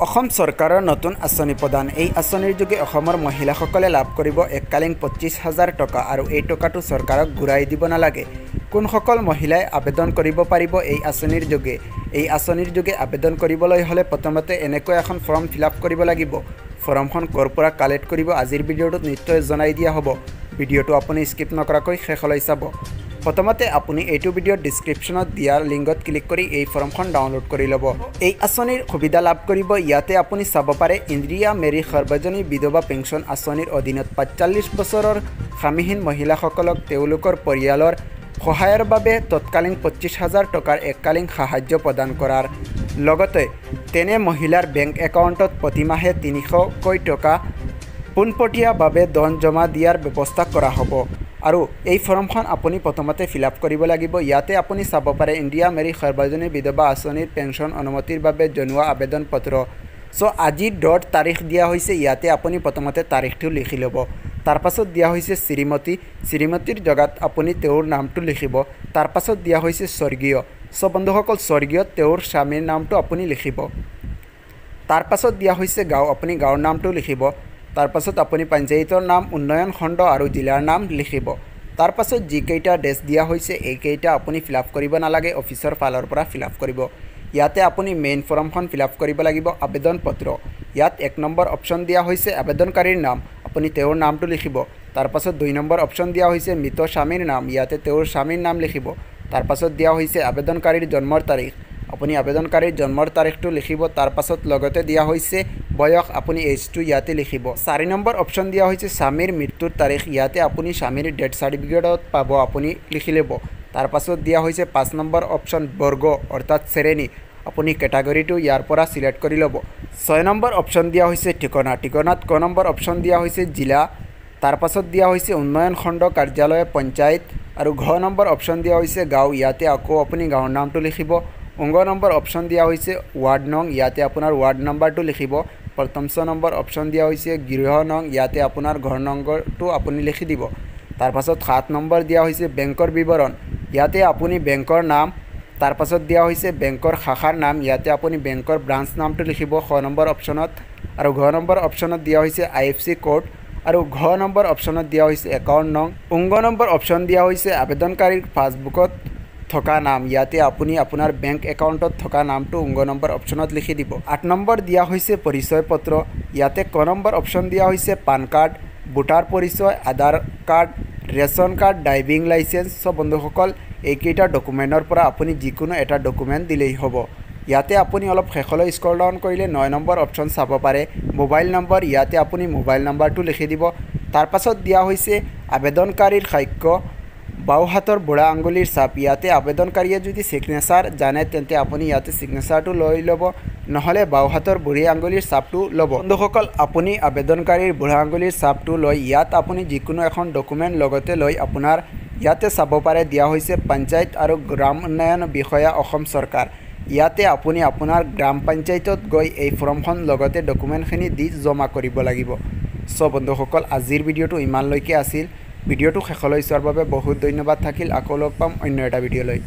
অসম চৰকাৰৰ নতুন আঁচনি প্ৰদান। এই আঁচনিৰ যোগে অসমৰ মহিলাসকলে লাভ কৰিব এককালীন 25,000 টকা আৰু এই টকাটো চৰকাৰক ঘূৰাই দিব নালাগে। কোনসকল মহিলাই আবেদন কৰিব পাৰিব এই আঁচনিৰ যোগে? এই আঁচনিৰ যোগে আবেদন কৰিবলৈ হ'লে প্ৰথমতে এনেকৈ এখন ফৰ্ম ফিল আপ কৰিব লাগিব। ফৰ্মখন ক'ৰ পৰা কালেক্ট কৰিব আজিৰ ভিডিঅ'টোত নিশ্চয় জনাই দিয়া হ'ব। ভিডিঅ'টো আপুনি স্কিপ নকৰাকৈ শেষলৈ চাব। প্ৰথমতে আপুনি এইটো ভিডিঅ'ৰ ডিছক্ৰিপশ্যনত দিয়া লিংকত ক্লিক কৰি এই ফৰ্মখন ডাউনলোড কৰি ল'ব। এই আঁচনিৰ সুবিধা লাভ কৰিব ইয়াতে আপুনি চাব পাৰে, ইন্দিৰা মেৰী সৰ্বজনীন বিধৱা পেঞ্চন আঁচনিৰ অধীনত 45 বছৰৰ স্বামীহীন মহিলাসকলক তেওঁলোকৰ পৰিয়ালৰ সহায়ৰ বাবে তৎকালীন 25,000 টকাৰ এককালীন সাহায্য প্ৰদান কৰাৰ লগতে তেনে মহিলাৰ বেংক একাউণ্টত প্ৰতিমাহে 300কৈ টকা পোনপটীয়াভাৱে ধন জমা দিয়াৰ ব্যৱস্থা কৰা হ'ব। আৰু এই ফৰ্মখন আপুনি প্ৰথমতে ফিল আপ কৰিব লাগিব। ইয়াতে আপুনি চাব পাৰে, ইন্দিৰা মেৰী সৰ্বজনীন বিধৱা আঁচনিৰ পেঞ্চন অনুমতিৰ বাবে জনোৱা আবেদন পত্ৰ। চ' আজি ডট তাৰিখ দিয়া হৈছে, ইয়াতে আপুনি প্ৰথমতে তাৰিখটো লিখি ল'ব। তাৰপাছত দিয়া হৈছে শ্ৰীমতী, শ্ৰীমতীৰ জেগাত আপুনি তেওঁৰ নামটো লিখিব। তাৰপাছত দিয়া হৈছে স্বৰ্গীয়। চ' বন্ধুসকল, স্বৰ্গীয়ত তেওঁৰ স্বামীৰ নামটো আপুনি লিখিব। তাৰপাছত দিয়া হৈছে গাঁও, আপুনি গাঁৱৰ নামটো লিখিব। তাৰপাছত আপুনি পঞ্চায়তৰ নাম, উন্নয়ন খণ্ড আৰু জিলাৰ নাম লিখিব। তাৰপাছত যিকেইটা ডেছ দিয়া হৈছে এইকেইটা আপুনি ফিল আপ কৰিব নালাগে, অফিচৰ ফালৰ পৰা ফিল আপ কৰিব। ইয়াতে আপুনি মেইন ফৰ্মখন ফিল আপ কৰিব লাগিব, আবেদন পত্ৰ। ইয়াত 1 নম্বৰ অপশ্যন দিয়া হৈছে আবেদনকাৰীৰ নাম, আপুনি তেওঁৰ নামটো লিখিব। তাৰপাছত 2 নম্বৰ অপশ্যন দিয়া হৈছে মৃত স্বামীৰ নাম, ইয়াতে তেওঁৰ স্বামীৰ নাম লিখিব। তাৰপাছত দিয়া হৈছে আবেদনকাৰীৰ জন্মৰ তাৰিখ, আপুনি আবেদনকাৰীৰ জন্মৰ তাৰিখটো লিখিব। তাৰপাছত লগতে দিয়া হৈছে বয়স, আপুনি এইজটো ইয়াতে লিখিব। 4 নম্বৰ অপশ্যন দিয়া হৈছে স্বামীৰ মৃত্যুৰ তাৰিখ, ইয়াতে আপুনি স্বামীৰ ডেথ চাৰ্টিফিকেটত পাব, আপুনি লিখি ল'ব। তাৰপাছত দিয়া হৈছে 5 নম্বৰ অপশ্যন বৰ্গ অৰ্থাৎ শ্ৰেণী, আপুনি কেটাগৰীটো ইয়াৰ পৰা চিলেক্ট কৰি ল'ব। 6 নম্বৰ অপশ্যন দিয়া হৈছে ঠিকনা, ঠিকনাত ক নম্বৰ অপশ্যন দিয়া হৈছে জিলা, তাৰপাছত দিয়া হৈছে উন্নয়ন খণ্ড কাৰ্যালয় পঞ্চায়ত, আৰু ঘ নম্বৰ অপশ্যন দিয়া হৈছে গাঁও, ইয়াতে আকৌ আপুনি গাঁৱৰ নামটো লিখিব। অংগ নম্বৰ অপশ্যন দিয়া হৈছে ৱাৰ্ড নং, ইয়াতে আপোনাৰ ৱাৰ্ড নম্বৰটো লিখিব। প্ৰথম 6 নম্বৰ অপশ্যন দিয়া হৈছে গৃহ নং, ইয়াতে আপোনাৰ ঘৰ নম্বৰটো আপুনি লিখি দিব। তাৰপাছত 7 নম্বৰ দিয়া হৈছে বেংকৰ বিৱৰণ, ইয়াতে আপুনি বেংকৰ নাম, তাৰপাছত দিয়া হৈছে বেংকৰ শাখাৰ নাম, ইয়াতে আপুনি বেংকৰ ব্ৰাঞ্চ নামটো লিখিব খ নম্বৰ অপশ্যনত। আৰু ঘ নম্বৰ অপশ্যনত দিয়া হৈছে আই এফ চি কোড, আৰু ঘ নম্বৰ অপশ্যনত দিয়া হৈছে একাউণ্ট নং। উংগ নম্বৰ অপশ্যন দিয়া হৈছে আবেদনকাৰীৰ পাছবুকত থকা নাম, ইয়াতে আপুনি আপোনাৰ বেংক একাউণ্টত থকা নামটো উংগ নম্বৰ অপশ্যনত লিখি দিব। 8 নম্বৰ দিয়া হৈছে পৰিচয় পত্ৰ, ইয়াতে ক নম্বৰ অপশ্যন দিয়া হৈছে পান কাৰ্ড, ভোটাৰ পৰিচয়, Aadhaar card, ration card, driving licence. So' বন্ধুসকল, এইকেইটা ডকুমেণ্টৰ পৰা আপুনি যিকোনো এটা ডকুমেণ্ট দিলেই হ'ব। ইয়াতে আপুনি অলপ শেষলৈ স্ক্ৰল ডাউন কৰিলে 9 নম্বৰ অপশ্যন চাব পাৰে মোবাইল নম্বৰ, ইয়াতে আপুনি মোবাইল নম্বৰটো লিখি দিব। তাৰপাছত দিয়া হৈছে আবেদনকাৰীৰ সাক্ষ্য বাওঁহাতৰ বুঢ়া আঙুলিৰ চাপ, ইয়াতে আবেদনকাৰীয়ে যদি ছিগনেচাৰ জানে তেন্তে আপুনি ইয়াতে ছিগনেচাৰটো লৈ ল'ব, নহ'লে বাওঁহাতৰ বুঢ়ী আঙুলিৰ চাপটো ল'ব। বন্ধুসকল, আপুনি আবেদনকাৰীৰ বুঢ়া আঙুলিৰ চাপটো লৈ ইয়াত আপুনি যিকোনো এখন ডকুমেণ্ট লগতে লৈ আপোনাৰ ইয়াতে চাব পাৰে, দিয়া হৈছে পঞ্চায়ত আৰু গ্ৰাম উন্নয়ন বিষয়া অসম চৰকাৰ, ইয়াতে আপুনি আপোনাৰ গ্ৰাম পঞ্চায়তত গৈ এই ফৰ্মখন লগতে ডকুমেণ্টখিনি দি জমা কৰিব লাগিব। চ' বন্ধুসকল, আজিৰ ভিডিঅ'টো ইমানলৈকে আছিল। ভিডিঅ'টো শেষলৈ চোৱাৰ বাবে বহুত ধন্যবাদ থাকিল। আকৌ লগ পাম অন্য এটা ভিডিঅ'লৈ।